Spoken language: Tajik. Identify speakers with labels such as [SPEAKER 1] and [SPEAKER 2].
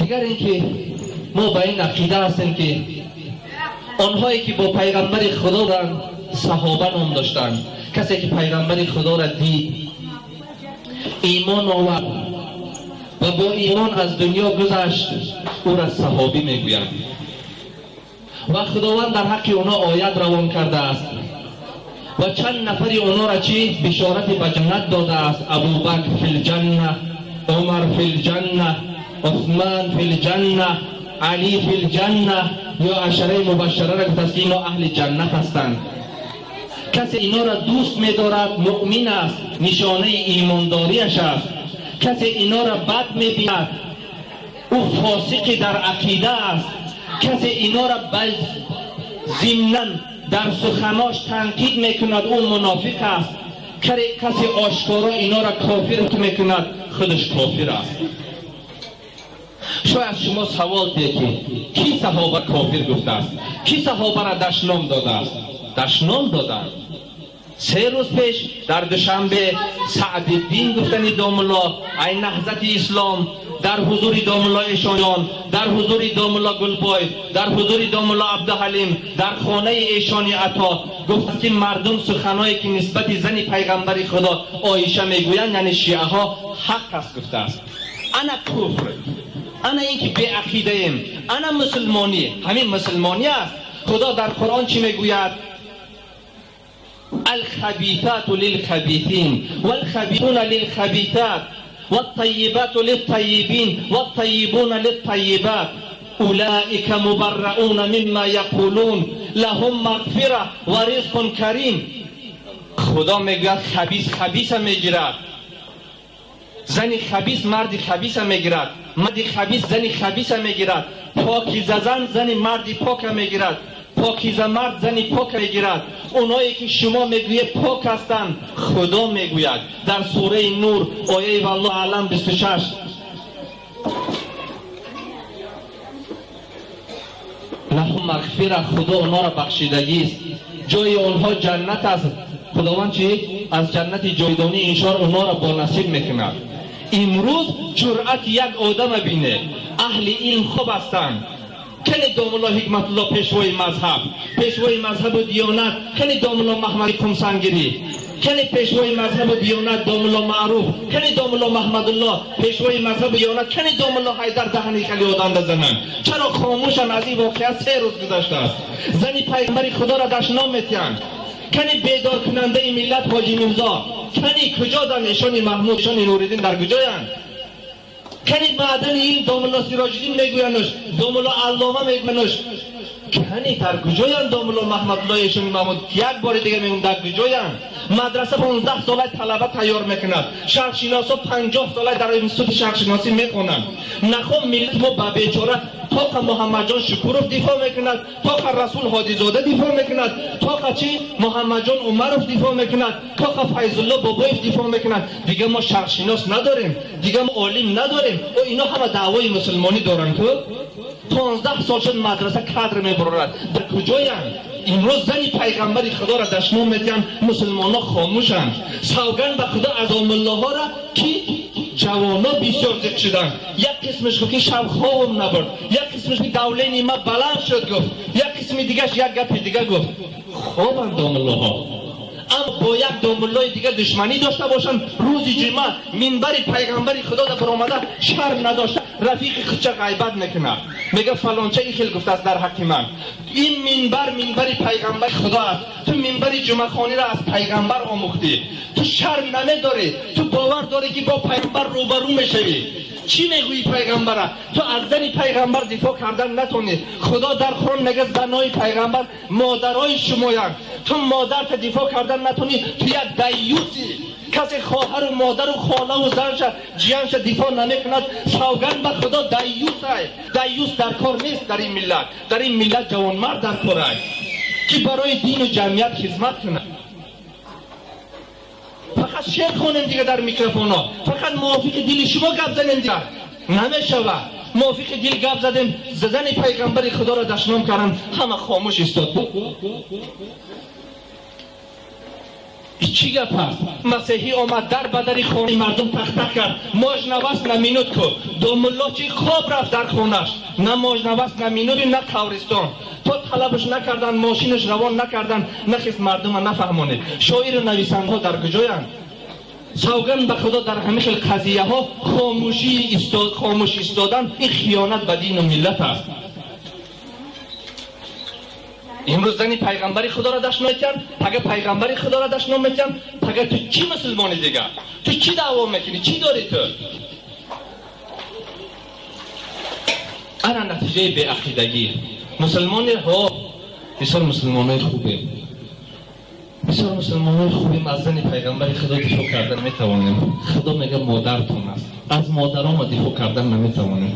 [SPEAKER 1] Дигар инки мо ба ин ақида ҳастем, ки онҳое ки бо пайғамбари Худо буданд, саҳоба ном доштанд. Касе ки пайғамбари Худоро дид, имон овард ва бо имон аз дунё гузашт, ӯро саҳобӣ мегӯянд. Ва Худованд дар ҳаққи онҳо оят равон кардааст ва чанд нафари онҳоро чӣ бишорати ба ҷаннат додааст. Абубакр фил ҷанна, Умар фил ҷанна, Усман фил ҷанна, Али фил ҷанна, ё ашараи мубашшараро гуфтааст, ки инҳо аҳли ҷаннат ҳастанд. Касе инҳоро дӯст медорад, муъмин аст, нишонаи имондориаш аст. Касе инҳоро бад мебинад, ӯ фосиқи дар ақида аст. Касе инҳоро зимнан дар суханош танқид мекунад, ӯ мунофиқ аст. Касе ошкоро инҳоро кофир мекунад, худаш кофир аст. Шояд шумо савол диҳед, ки кӣ саҳоба кофир гуфтааст, кӣ саҳобаро дашном додааст? Дашном доданд. 3 рӯз пеш дар Душанбе Саъдиддин гуфтани домулло, ай наҳзати ислом, дар ҳузури домулло Эшонҷон, дар ҳузури домулло Гулбой, дар ҳузури домулло Абдуҳалим, дар хонаи Эшони Ато гуфт, ки мардум суханое ки нисбати зани пайғамбари Худо Оиша мегӯянд, яъне шиаҳо, ҳақ аст гуфтааст. Ана куфр, ана ин ки беақидаем, ана мусулмонӣ, ҳамин мусулмонӣ аст. Худо дар Қуръон чӣ мегӯяд? الخبيثات للخبيثين والخبيثون للخبيثات والطيبات للطيبين والطيبون للطيبات أولئك مبرؤون مما يقولون لهم مغفرة ورزق كريم. خدا میگوید خبیث خبیث میگیرد، زنی خبیث مردی خبیث میگیرد، مردی خبیث زنی خبیث میگیرد، پاکیزه زن زنی مردی پاک میگیرد، پاکیزه مرد زنی پاک میگیرد. اونایی که شما میگویید پاک هستند، خدا میگوید در سوره نور آیه والله اعلم 26 لهم مغفره، خدا اونها را بخشیدگی است، جای اونها جنت است. خداوند چی؟ از جنت جاودانی انشاء اونها را با نصیب میکند. امروز جرأت یک آدم بینه، اهل علم خوب هستند، خیلی داملا حکمت الله پیشوای مذهب، پیشوای مذهب و دیانت، خیلی داملا محمد قمسنگیری، خیلی پیشوای مذهب و دیانت داملا معروف، خیلی داملا محمد الله پیشوای مذهب و دیانت، خیلی داملا حیدر دهنی خیلی آدم بزنن. چرا خاموشن؟ از این واقعه 3 روز گذشته است. زنی پیغمبر خدا را دشنام میتیند. کنی بیدار کننده ملت حاجی میرزا، کنی کجا دن ایشان محمود، ایشان نوریدین در کجایند؟ کنی بعدن این داملا سراجدین میگوینش، داملا علامه میگوینش، کنی در کجایند داملا محمدالله ایشان محمود؟ یک بار دیگه میگم در کجایند؟ مدرسه 15 ساله طلبه تیار میکند، شرقشناسا 50 ساله در انستیتوت شرقشناسی میخوانند. نخو ملت ما به بیچاره تا محمد جان شکوروف دفاع میکند، تا رسول هادیزاده دفاع میکند، تا چی محمد جان عمروف دفاع میکند، تا فیض الله بابایف دفاع میکند. دیگه ما شرقشناس نداریم، دیگه ما عالم نداریم. و اینا همه دعوای مسلمانی دارن که 15 سال شد مدرسه کادر میبرد. در کجایند؟ امروز زنی پیغمبر خدا را دشنام میدن، مسلمان ها خاموشند. سوگند به خدا از الله ها را که جوانا بسیار زیق شدن. یک قسمش گفت که شب خوابم نبرد، یک قسمش که دولین ما بلند شد گفت، یک قسم دیگهش یک گپ دیگه گفت. خوابند الله ها، اما با یک داملای دیگه دشمنی داشته باشند، روز جمعه منبر پیغمبر خدا در برآمده شرم نداشته رفیق خودش غیبت میکنه، میگه فلانچه این خیلی گفته است در حق من. این منبر منبر پیغمبر خدا است، تو منبر جمعه خوانی را از پیغمبر آموختی، تو شرم نمیداری، تو باور داری که با پیغمبر روبرو میشوی. چی میگویی پیغمبره؟ تو از زن پیغمبر دفاع کردن نتونی. خدا در قرآن میگه زنای پیغمبر مادرای شمایند، تو مادرت دفاع کردن نتونی، تو یک دیوسی. کسی خواهر و مادر و خاله و زنش جیانش دفاع نمیکند، سوگند به خدا دیوس است. دیوس در کار نیست در این ملت، در این ملت جوانمرد در کار است که برای دین و جمعیت خدمت کند. فقط شعر خونیم دیگه در میکروفون ها، فقط موافق دل شما گپ زنیم دیگه نمیشود. موافق دل گپ زدیم، زن پیغمبر خدا را دشنام کردن، همه خاموش ایستاد. Чӣ гап аст? Масеҳӣ омад дар ба дари хонаи мардум тахтах кард. Можно вас на минутку. Домулло чӣ хоб рафт дар хонаш. На можно вас на минуту, на қабристон. То талабаш накардан, мошинаш равон накардан, нахист мардума нафаҳмонед. Шоиру нависандаҳо дар куҷоянд? Савганд ба Худо, дар ҳамин хел қазияҳо хомӯш истодан ин хиёнат ба дину миллат аст. Имрӯз зани пайғамбари Худоро дашном метиҳанд, пага пайғамбари Худоро дашном метиҳанд, пага ту чӣ мусулмони дигар? Ту чӣ даъво мекунӣ? Чӣ дорӣ ту? Ана натиҷаи беақидагӣ. Мусулмони ҳо бисёр мусулмонои хубем. Бисёр мусулмонои хубем, аз зани пайғамбари Худо дифоъ кардан метавонем. Худо мега модаратон аст. Аз модаронма дифоъ кардан наметавонем.